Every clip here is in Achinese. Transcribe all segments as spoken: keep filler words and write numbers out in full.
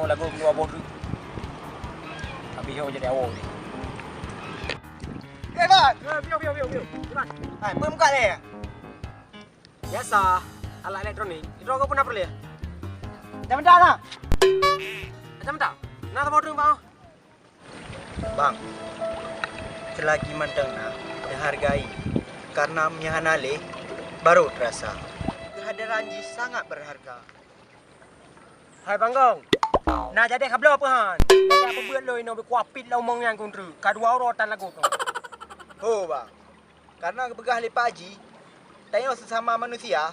Lagu dua boh tu. Habis yo jadi awak ni. Eh, Bang. Eh, piu, piu, piu, piu. Hai, peue muka lé? Biasa, alat elektronik. Itu aku pernah perlu ya? Macam mana? Macam mana? Nah, sama dulu, Bang. Bang, selagi mantong na, dihargai. Karena meunyo hana lé, baru terasa. Kehadiran jih sangat berharga. Hai Bang Gong, na jadi kabloe peuhan. Jadi apa buat lo ino bekuapit lo mong yang kuntu. Kadua urotan lagu tu. Ho, Bang. Karena geupeugah lé Pak Haji, tanyoe sesama manusia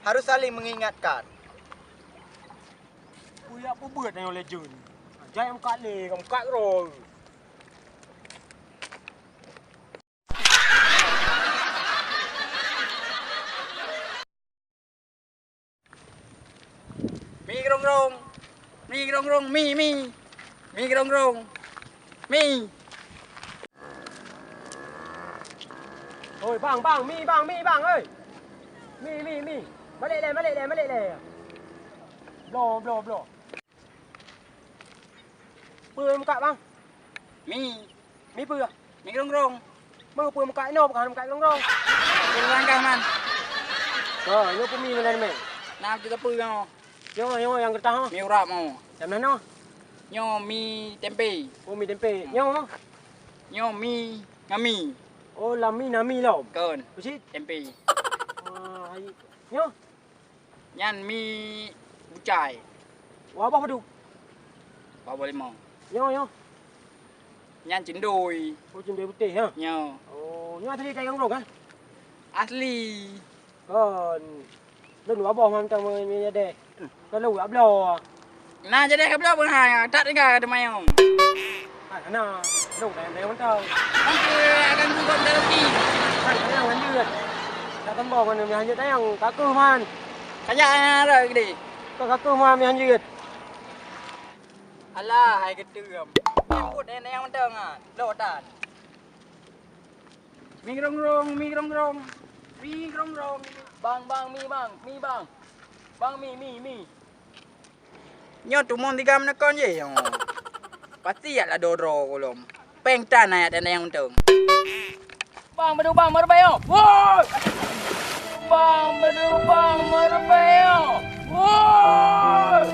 harus saling mengingatkan. Kuyak peubuet tanyoe lé jun. Jai meukat lé, meukat roh. Mi grong grong. Mi grong grong, mi, mi. Mi grong grong. Mi. Oi, bang, bang, mi, bang, mi, bang, oi. Mi, mi, mi. Balik lé, balik lé, balik lé. Bloe, bloe, bloe. Peue meukat, bang? Mi. Mi peue? Mi grong-grong. Meunyo peue meukat inoe, bukan meukat grong-grong. Peue langkah, man? Ha, nyoe peue mi meunan, mé? Nah, kita peue nyoe? Nyoe, nyoe nyang geutah, ha? Mi urap, mo. Nyang meunan, nyoe? Nyoe mi tempe. Oh, mi tempe. Hmm. Nyoe? Nyoe mi ngami. Oh, lam mi na mi lom? Kon. Usit? Tempe. Ah, hai. Nyoe? Nyan mi bucai. Wah, boh padum? Wah, boh limong. Nyoe, nyoe. Nyan cindui. Oh, cindui putéh, ha? Nyoe. Oh, nyoe asli Thai Gang Rong, ha? Asli. Kon. Lôn wah boh mantong mi, mi jadeh. Kon lôn wah bloe. Na jadeh ka bloe pun hai, tak tinggal ada mayong. Hai, hana. Dong tayang-tayang mantong. Angke akan gugom dalam ti. Hai, tayang lanjut. Tak tembong mana mi hanyut tayang. Kaku man. Kajak na rot gede. Kau kaku man mi hanyut. Alah, hai keteum. Nyambut tayang-tayang mantong ah. Lo tan. Mi grong-grong, mi grong-grong. Mi grong-grong. Bang, bang, mi bang, mi bang. Bang, mi, mi, mi. Nyoe tumong tiga meunekon jih nyoe. Pasti yak lado droe gohlom. Péng tan ayat tanda nyang untông. Bang, beudôh bang, meureubai nyoe. Woi! Bang, beudôh bang, meureubai nyoe. Woi!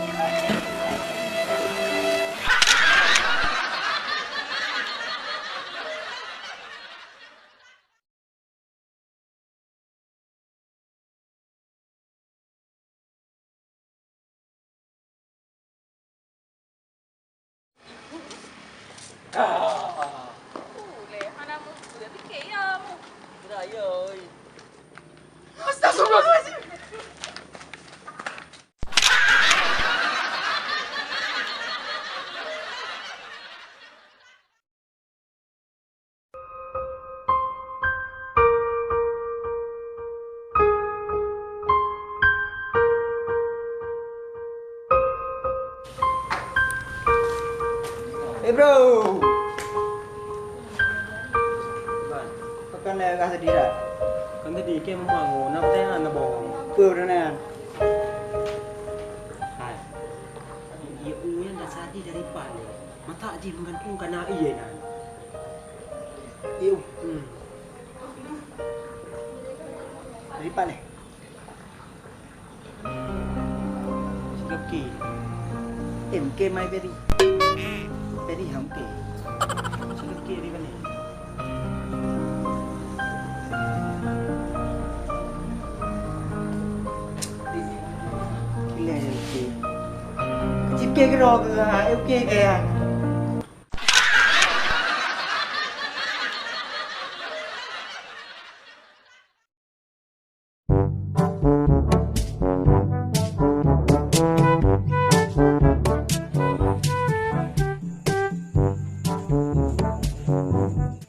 Uleh hana meukeue pike ya mu. Kira ya oi. Astagfirullahalazim. Eh, bro. Pakon lé rasa dirat? Kan tadi ke memang, oh, nak percaya nak bohong. Apa benar? Hai. Iya, iya, dah sadi dari pan. Mata jih meugantung kana ié nan. Ié, hmm. Dari pan eh? Siloki. M K mai Peri. Peri ham ke. Siloki dari pan eh? Gila ya, oke. Cip ke kero ke, ha, oke ke ya.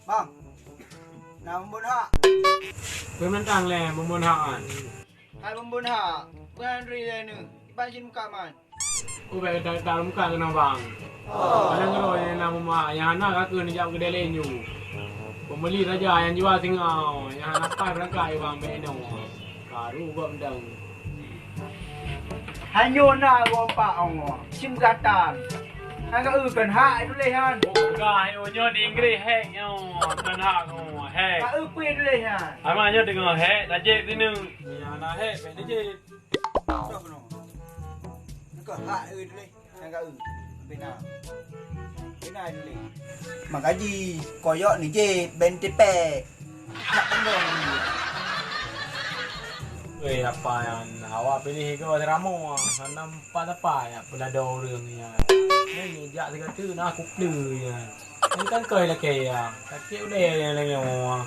Bang, na mumbon hak. Peue mantong lé mumbon hak an? Hai mumbon hak, peue han ri lé neu? Iban cit muka man. Ubé that-that muka keunoe bang. Kadang keudroe nyang na mumbon hak, nyang hana ka keuh neujaweueb keudeh lé nyoe. Peumeuli saja nyang jua singoh, nyang hana paih beurangkat bang bèk inoe. Karu gob mantong. Hanyoe na gompak Allah. Sim gatan. Hana eu kan hak tuléh nyan. Oh, peugah nyoe di Inggris hek nyoe. Kan hak nyoe hek. Ka eu pih tuléh nyan. Ama nyoe deungoe hek, tajép sineuk. Nyan na hek, bèk tajép. Soh keunoe. Nyoe ka hak eu tuléh. Nyang ka eu. Bina. Bina dulu. Maka ji koyok ni je ben tipek. Nak tengok ni. Weh, apa nyan? Awak piléh ke ceramah? Sana empat apa ya? Peulado ureueng nyan. Ni jak sigoe teuk na kupleu nyan. Ni kan koi lakèe ya. Sakét udeh nyan lagèe nyoe.